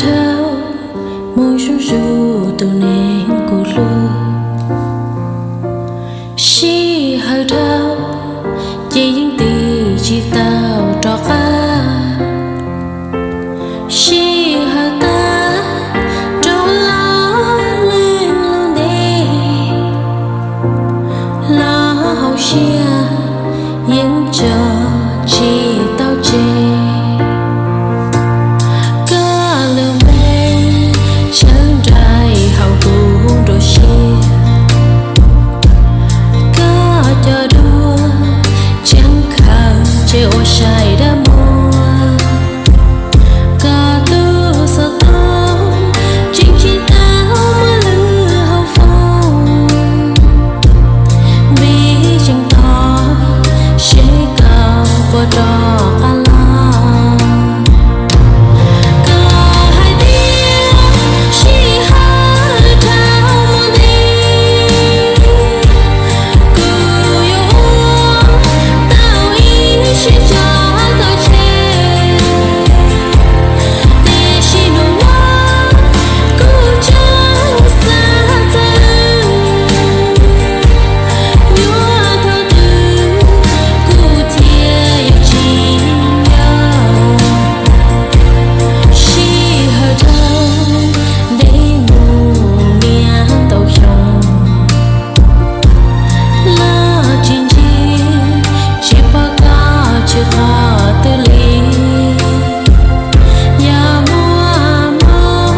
dhau mus zuj zus tus neeg kuv hlub. Sij hawm dhau ces yeej tiv tsis tau rov qab. Sij hawm tag rau lawv leej lub ntiaj teb, los hauv siab yeej tso tsis tau tseg. Koj lub npe tshawb nraim hauv kuv nruab siab, koj cov duab tseem khaws tseg ua saib dab muag. Koj tus xov tooj tseem tsis tau muaj lwm hauv foob, vim tseem tos seb koj puas rov qab los. Koj hais tias sij hawm dhau mus nti, kuv yuav ua tau ib siab tso koj tseg. Tiam sis hnub no kuv tseem xav txog wb, yuav thaum twg kuv thiaj yuav tsis nco. Sij hawm dhau ntev mus niaj ntau xyoo, los tsis ntsib tsis pom koj tsis qhov twg li. Yog muaj hmoo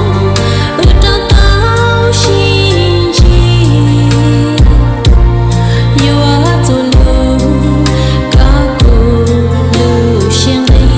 wb rov tau sib ntsib, yuav txuas lug koj kuv lub siab nqis.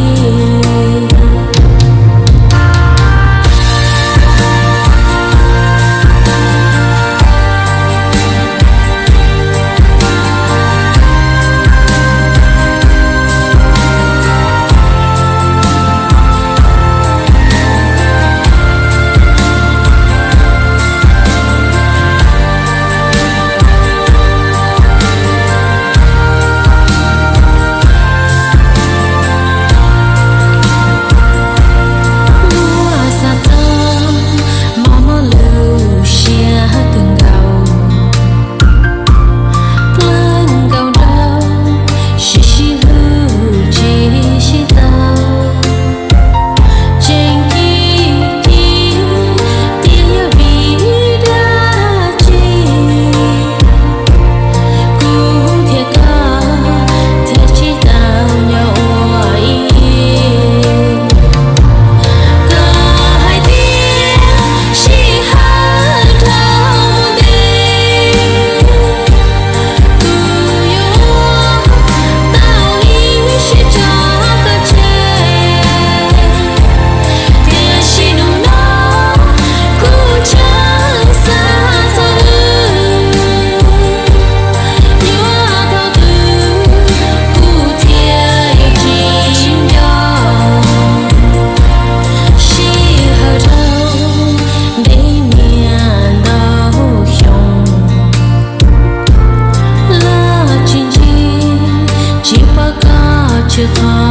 Muaj xav txog mos mos lub siab kawg nkaus, dlawb nkaus nraug sib sib hlub tsis sib tau. Tseem cia li tias yog vim dab tsi kuv thiab koj thiaj tsis tau nyob ua ib. Koj hais tias sij hawm dhau mus nti, kuv yuav ua tau ib siab tso koj tseg. Tiam sis hnub no kuv tseem xav txog wb, yuav thaum twg kuv thiaj yuav tsis nco. Sij hawm dhau ntev niaj ntau xyoo, los tsis ntsib tsis pom koj tsis qhov